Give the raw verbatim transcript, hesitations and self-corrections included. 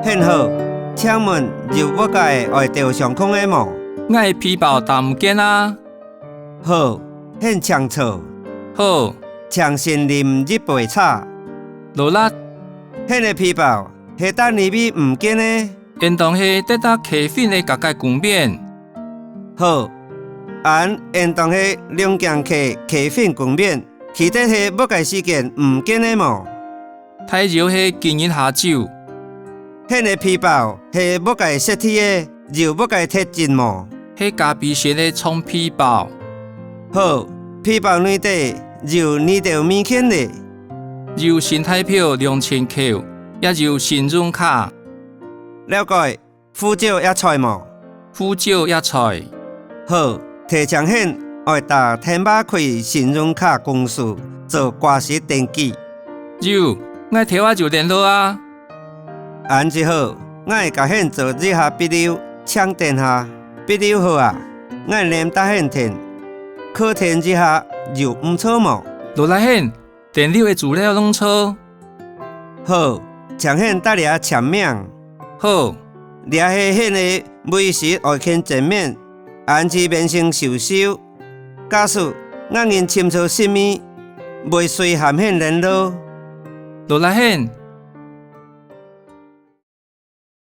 你好，請問有麼个愛鬥相共个無？𠊎个皮包打毋見啊！好，你請坐。好，請先啉一杯茶。勞力！你个皮包係在哪位毋見个？ 應當係在該咖啡个隔壁公園。好，恁應當係龍井街咖啡公園，記得係麼个時間毋見个無？大約係今日下晝。你个皮包係麼个色地个？有麼个特徵無？係咖啡色个長皮包。好，皮包內底有哪兜物件呢？有新台票兩千箍，也有信用卡。 了解，護照也在無？護照也在。好，提醒你愛打電話去信用卡公司做掛失登記。有，𠊎頭下就聯絡啊。恁就好，𠊎共你做一下筆錄，請等下。筆錄好啊，𠊎唸搭你聽。可聽一下，有毋著無？勞力你！ 登錄个資料攏著。好，請你在這簽名。好，這係你个遺失愛權證明，恁就完成收收。假使𠊎人尋著失物，會隨和你聯絡。勞力你！